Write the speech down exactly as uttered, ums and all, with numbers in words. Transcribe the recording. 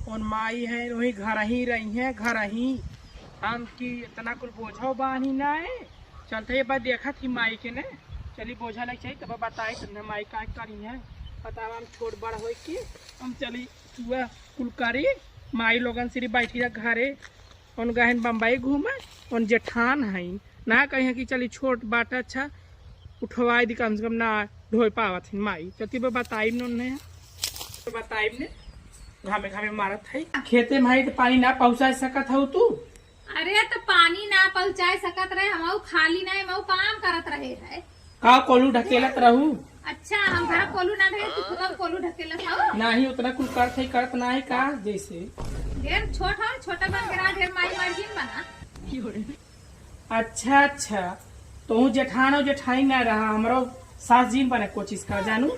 कौन माई है, वही घर ही रही है, घर ही। हम कि इतना कुल बोझो बानी ना है। चलते ये बात देखत ही माई के ने, चली बोझा लग चाहिए, तब बताई तुमने माई का करी है। बतावा, हम छोट बड़ होई के हम चली हुआ कुल करी। माई लोगन सिर्फ बैठी रह घरे, उन गहन बम्बई घूमे, उन जेठान है ना, कहीं कि चली छोट बाट अच्छा उठवाई दी, कम से कम ना ढोए पावत है माई। चलती बा बताई ने उन्हें, बताई ने घामे घामे मारत है। खेते में है तो पानी ना पहुँचा सकत हऊ तू? अरे, तो पानी ना पहुँचाए सकत रहे, हम खाली ना, हम काम करत रहे है। का कोलू ढकेलत रहू? अच्छा, हम घर कोलू ना ढकेल, तू खुद कोलू ढकेलत हो? नाही, उतना कुल करत है, करत ना है का? जैसे ढेर छोट हो, छोटा बन के रहा, ढेर माई मार्जिन बना। अच्छा, अच्छा, तोहू जेठान हो, जेठानी ना रहा, हमरो सास जिन बने कोशिश कर जानू।